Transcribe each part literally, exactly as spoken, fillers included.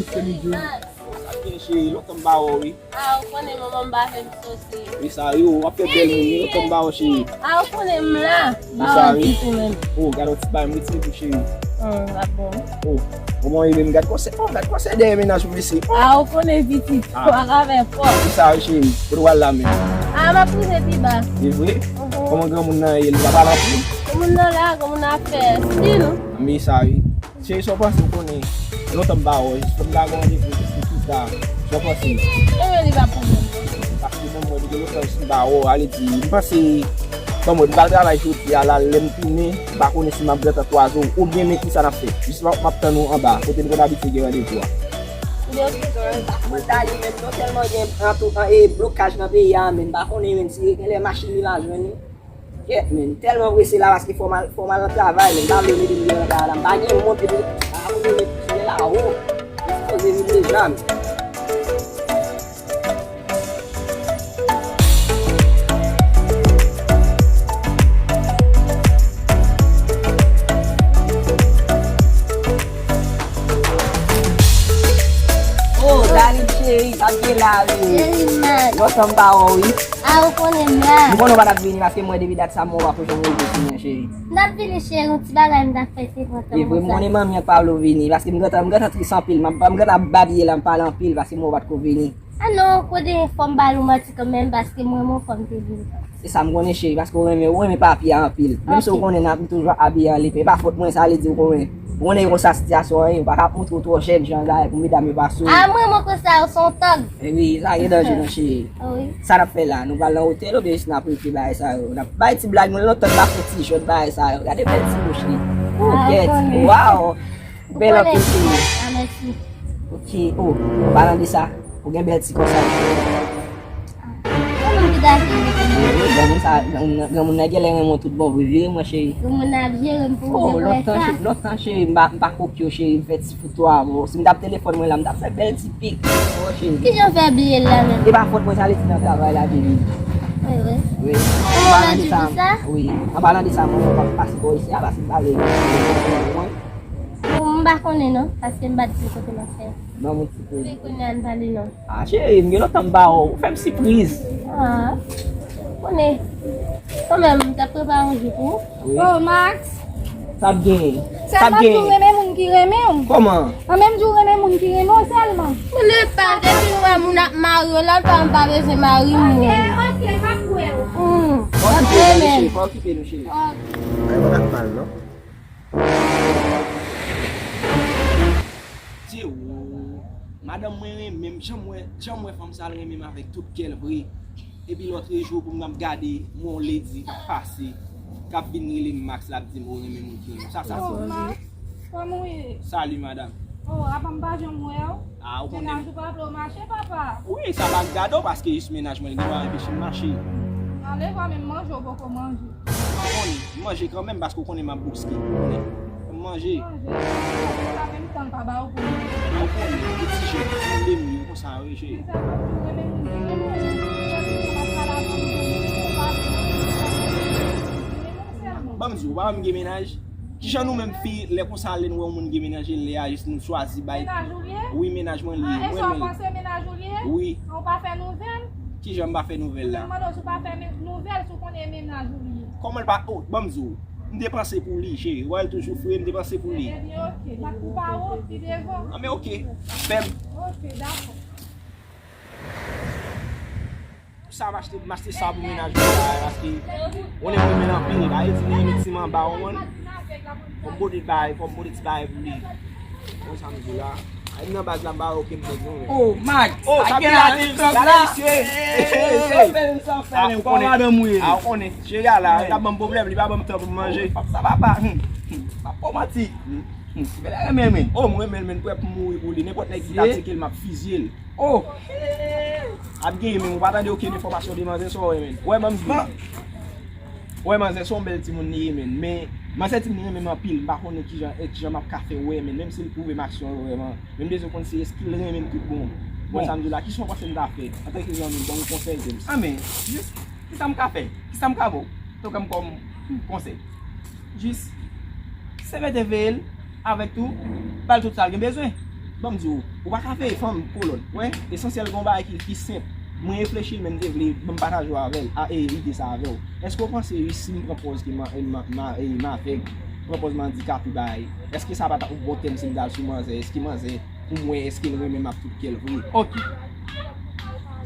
Sa gen, cheri, lontan m pa wè w, wi. A, ou konnen manman m pa fè m sòsye. Wi, sa yo, w ap fè bèl moun, wi, lontan m pa wè w, cheri. A, ou konnen m la. M pa wè w ditou menm. Oh, gade yon ti bagay m retire tou, cheri. Hum, a bon. Oh, kòman w ye menm? Gad kòsè, oh, gad kòsè dèyè mennaj ou, mesye. A, ou konnen pitit, ou pa ka fè fò. Wi, sa yo, cheri. Kote w al la menm? A, m ap rive pi ba. E vre? Mhm. Kòman granmoun nan ye? Li pa pale anpil? Granmoun nan la, granmoun nan ap fè stil. Men sa, wi. Cheri, sa w panse, ou konnen, lontan m pa wè w, jis fò m ta gen randevou jis pou pita. Sa w panse? Ebyen, li pa pwoblèm. Paske menm mwen, depi lontan jis m pa wè w, ale di, m panse, bon, mwen, m pral travay jodi a la, lè m tounen, m pa konnen si m ap gentan kwaze w, oubyen men kisa n ap fè. Jis m ap, m ap tann ou anba, kote n konn abitye gen randevou a. Ebyen, oke, mwen t ale menm, non sèlman gen antou, an, e, blokaj nan peyi a, men m pa konnen menm si genlè machin li pa jwenn li. Kèt, men, m tèlman prese la paske fò m al, fò m al nan travay, men m pa vle mete m devan nan travay la. M pa gen mont epi, a, pou mwen met pye la, o. M sipoze vin deja, men. Oh, Darline cheri, sa k gen la, wi? Cheri, man. Lontan m pa wè w, wi. A, ou konnen m la. M konnen w pa t ap vini paske m wè depi dat sa m wè w pa janm rive sou mwen, cheri. M t ap vini, cheri, yon ti bagay m t ap fè te pran tan. E vre, m konnen manmi an k pa vle w vini paske m gentan, m gentan tris anpil. M ap, m gentan ap babye la, m pale anpil paske m wè w pa t ko vini. A non, kote fò m ba l yon manti kanmenm paske m renmen w, fò m te vini. Se sa m konnen, cheri, paske w renmen, w renmen papi a anpil. Menm si w konnen n ap toujou abiye an lip, e pa fòt mwen, sa vle di w konnen. Ou konnen konsa sitiyasyon an ye, ou pa ka ap montre w twò jèn jan bagay pou medam yo pa sou ou. A, mwen, mwen konsa, ou se yon tòg. E wi, sa gen danje non, cheri. Wi. Sa n ap fè la? Nou pral nan otèl oubyen jis n ap rete bagay sa yo? N ap bay ti blag, nou lontan n pa fè ti jwèt bagay sa yo. Gade bèl ti bouch li. Ou gèt. Waw! Bèl anpil, cheri. A, mèsi. Oke, oh, an palan de sa, ou gen bèl ti kò sa. Kòman ki ta fè? Granmoun sa, granmoun, granmoun nan genlè renmen w tout bon vre, vire mwen, cheri. Granmoun nan ap jere m pou m te wè sa. Oh, lontan, cheri, lontan, cheri, m pa, m pa kopye w, cheri, m fè ti foto avè w. Si m t ap telefòn mwen la, m t ap fè bèl ti pik. Oh, cheri. Kijan w fè bliye l la menm? E pa fòt mwen, sa vle di nan travay la, baby. Wi, wi. Wi. Kòman w di sa? Wi. An palan de sa, mwen, mwen p ap pase bò isi a, paske m pa vle. Bon, m pa konnen non, paske m pa t di kote m ap fè. Ban m yon ti poz. Men kounye a n pale non. A, cheri, m gen lontan m pa wè w. Ou fè m sipriz. A, konnen. Kanmenm, m t ap prepare yon jou pou ou. Wi. Oh, Max. Sa ap gen. Sèlman di w renmen moun ki renmen w. Kòman? An menm di w renmen moun ki renmen w sèlman. Moun e pa depi m wè moun ap mari yo la, pa m pa bezwen mari m. Ok, ok, m ap kwè w. Hmm. Pa okipe nou, cheri, pa okipe nou, cheri. Ok. Ay, mwen ap mal, non? Dye o, madanm mwen renmen m, jan m wè, jan m wè fanm sa, l renmen m avèk tout kè l vre. Epi lòtrejou pou m ap gade, m wè yon lady k ap pase, k ap vin rele m Max, l ap di m ou renmen moun ki renmen w. Sa, sa se... Oh, Max, kòman w ye? Salut, madame. Oh, apa m pa janm wè w? A, ou konnen. Mennaj ou pa vle w mache, papa? Wi, sa pa gade w, paske jis mennaj mwen li gen dwa anpeche m mache. Ale, vwa menm manje w poko manje. Ou konnen, m manje kanmenm paske ou konnen m ap bouske, ou konnen. Fò m manje. Manje, sa menm tan l pa ba w pou manje. Ou konnen, e ti jèn, tande m, yo konsa, wi, cheri. Sa fè w renmen moun ki renmen w. Sa di w ap pale avè m, ou pa vle. Ban m di w, ou pa wè m gen mennaj? Kijan nou menm fi, lè konsa, lè n wè yon moun gen mennaj, e lè a jis nou chwazi bay? Mennaj ou l ye? Wi, mennaj mwen l ye. A, e sa w panse, mennaj ou l ye? Wi. An, ou pa fè nouvèl? Kijan m pa fè nouvèl la? Mwen mande w si w pa fè men-, nouvèl, si w konnen e mennaj ou l ye. Kòman l pa, oh, ban m di w. M te panse pou li, cheri. Ou wè l toujou fre, m te panse pou li. Ebyen, ok. Dak pou pa w. An men oke, fè m. Sa m achte, m achte sa pou mennaj mwen la, paske mwen renmen l anpil. Ayiti, li renmen ti manba, w konprann? Fò m pote bagay, fò m pote ti bagay pou li. Konn sa m di w la. Ay, nan baz la, m pa wè okenn nèg non, men. Oh, Max! Oh, sa gen la, gade misye! Hey, hey, hey! Ah, ou konnen. Ah, ou konnen. Cheri a la, li pa ban m pwoblèm, li pa ban m tan pou m manje. Sa papa. Hmm, hmm, pa pou manti. Hmm, hmm, bèl renmen, men. Oh, mwen renmen l, men, prè pou m mouri pou li. Nenpòt nèg ki ta tcheke l, m ap fizye l. Oh! Ap genyen, men ou pa tande okenn enfòmasyon de manzè sa w renmen. Wè, ban m di. Wè, manzè se yon bèl timoun li ye, men. Men manzè di m li renmen m anpil, m pa konnen kijan, eh, kijan m ap ka fè wè, men. Menm si l pwouve m aksyon l vrèman. Men m bezwen konn si èske l renmen m tout bon. Bon, sa m di w la, kisa w panse m ta fè? Antanke zanmi, ban m konsèy, James. Ah, men, jis, kisa m ka fè? Kisa m ka ba w? Tankou kòm konsèy. Jis, se mete veye l avèk tou, ba l tout sa l gen bezwen. Ban m di w, ou pa ka veye fanm kolòn. Wè, esansyèl gen yon bagay ki, ki senp. Mwen reflechi l, men m te vle ban m pataje w avè l, a, e, ide sa avè w. Èske w panse, wi, si m pran pòz ke m, e, m, m, e, m avèg, pran pòz m andikape bagay, èske sa pa t ap yon bon tèm si m t al sou manzè? Èske manzè pou m wè èske l renmen m ak tout kè l vre. Ok.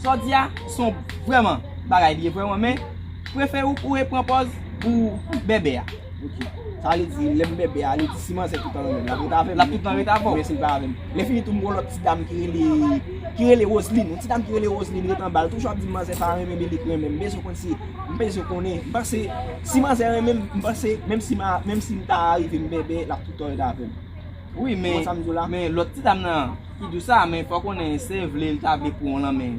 Sa w di a, se yon vrèman bagay li ye vrèman, men prefere ou, ou repran pòz pou bèbè a. Ok. Sa vle di, lè m bèbè a, li di si manzè toutan renmen m, l ap ret avè m. L ap toutan ret avè w. Men si l pa avè m. Lè fini tou, m gen yon lòt ti dam ki rele, ki rele Roseline. Yon ti dam ki rele Roseline ret anba l. Toujou ap di m manzè pa renmen m, men li k renmen m. M bezwen konn si, m bezwen konnen. M panse, si manzè renmen m, m panse, menm si m a, menm si m ta rive m bèbè, l ap toutan ret avè m. Wi, men, men lòt ti dam nan ki di w sa, men fò w konnen se vle l ta vle pran w nan men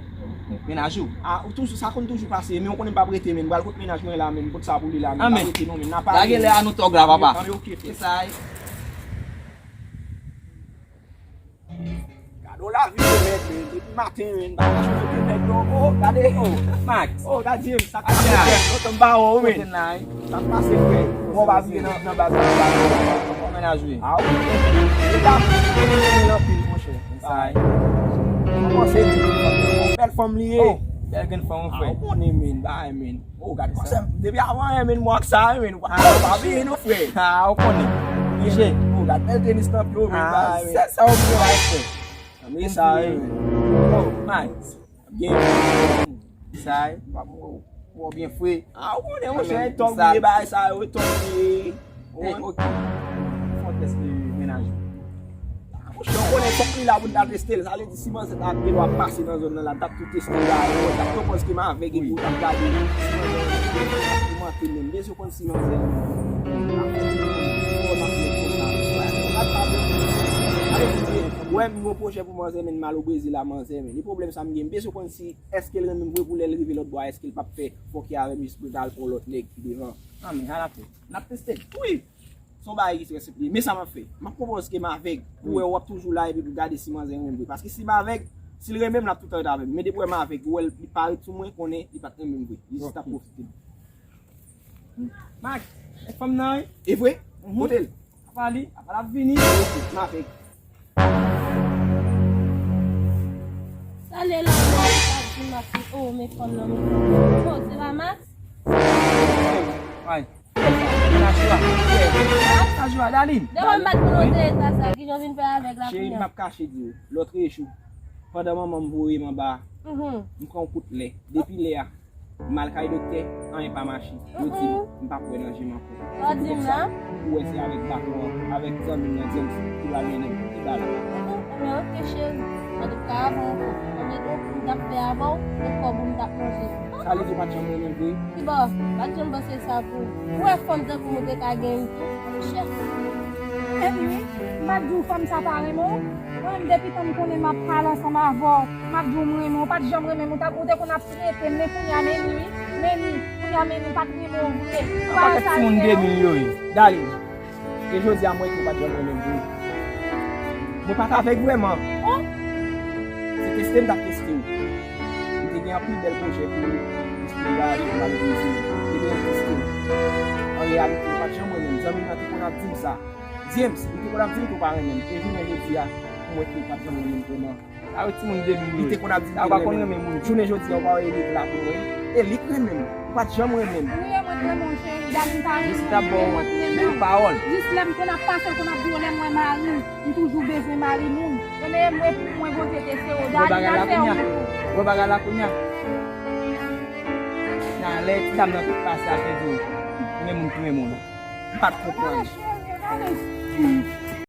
mennaj ou. A, ou toujou, sa konn toujou pase, men ou konnen m p ap rete, men m pral kot mennaj mwen la, men m pot sa pou li la, men m p ap rete non, men n ap pale. Lage lè a nou tòg la, papa. Anben, ok, frè. Sa ye. Gade w lavi, men, men, depi maten, men, m pa ka chanje pou nèg non. Oh, gade, oh, Max. Oh, gade, James, sa k ap fèt, lontan m pa wè w, men. Kote n la, wi? Sa k pase, frè? Bon, w pa vire nan, nan baz la, nan baz la. Kòman mennaj ou ye? A, wi. Li la, li renmen l anpil, monchè. Sa ye. Kòman se li? Bèl fanm li ye. Oh, bèl grenn fanm, wi, frè. A, ou konnen, men, bagay, men. Oh, gade konsèy. Depi avan, men, mwen ak sa, men, ou pa, ou pa bliye non, frè. Ah, ou konnen. Oblije. Oh, gade bèl tenis nan pye w, men, bagay, men. Se sa ou gen la, frè. Men sa, men. Oh, nice. Gen sa, eh, w ap wè w byen fre. Ah, ou konnen, monchè, tòg li ye, bagay sa yo, tòg li ye. Ou wè? Ok. Fè yon tès de mennaj ou. Ah, monchè, ou konnen fòk li la pou n ta teste l. Sa vle di, si manzè ta gen dwa pase nan zòn nan la, n t ap tou teste l la, ou wè, n t ap tou pòz ke m avèg epi w t ap gade. Si manzè ap kòmante menm, bezwen konn si manzè. Wè, m gen yon pwojè pou manzè, men m al o Brezil a manzè, men. Li pwoblèm sa m gen, m bezwen konn si èske l renmen m vre pou lè l rive lòt bò a, èske l p ap fè fòkè avè m jis pou l ta al pran lòt nèg pi devan? Ah, men, sa l ap fè. N ap teste l. Wi! Se yon bagay ki trè senp li. Men sa m ap fè. M ap pwopòze ke m avèg. Pou wè w ap toujou la epi pou gade si manzè renmen m vre. Paske si m avèg, si l renmen m, l ap toutan ret avè m. Men depi w wè m avèg, ou wè l, li parèt sou mwen, konnen li pa t renmen m vre. Li jis t ap pwofite m. Max, e fanm nan, wi. E vre? Kote l? Apa li, apa l ap vini. Ok, m avèg. Salye la, Max, ap di Max, oh, men fanm nan, men fanm nan. Oh, se pa Max? Ay. Najwa. Najwa, Daline. Devan m bat pou nou de eta sa, kijan w vin fè avèg la kounya? Cheri, m ap kache di w. Lòtrejou, pandan manman m voye m anba, m pran yon kout lè. Depi lè a, m al kay doktè, anyen pa mache. Yo di m, m p ap wè nan je m ankò. Sa w di m la? Ou wè se avèk baton an, avèk zanmi m nan James ki pral mennen m, ki ba la. Enben, ok, cheri. Antouka, avan ankò. Konbyen tan m t ap fè avè w, e kòb ou m t ap manje. Sa vle di w pa t janm renmen m vre? Kibò? Pa t janm panse sa pou ou. Ou wè fanm tankou m ou te ka genyen tou? Monchè. Epi wi, m pa t di w fanm sa pa renmen w? Mwen menm depi tan m konnen m ap pale ansanm avè w, m ap di w m renmen w, ou pa t janm renmen m, ou t ap, ou te konn ap trete m, men kounya men li wi, men li, kounya men li pa t renmen w vre. Ou pa wè sa l fè w? Yon pakèt timoun debil yo ye. Daline, e jodi a m wè ke w pa t janm renmen m vre. Mwen pa t avèg vrèman. Oh! Se teste m t ap teste w. M te gen anpil bèl pwojè pou ou, jis pou bagay pou m al Brezil. Te gen teste m. An reyalite, ou pa t janm renmen m. Zanmi m nan te konn ap di m sa. James, li te konn ap di m ke w pa renmen m. E jounen jodi a, m wè ke w pa t janm renmen m vrèman. Sa yo timoun debil yo ye. Li te konn ap di m ke l renmen m. Jounen jodi a, ou pa wè li la pou mwen. E li k renmen m. Ou pa t janm renmen m. Renmen w cheri, Dani pa renmen Jis ta w, bon, renmen w, te renmen bèl w. Pawòl. Jis lè m konn ap pase l konn ap di w lè mwen mari m, m toujou bezwen mari moun. Renmen m, epi mwen Bondye te se w. Wè Dani bagay pa se la w kounya. menm. Wè bagay la kounya. Nan lè ti dam nan tout pase a te di w. Renmen moun ki renmen w. M pa t konprann. Gade cheri, gade.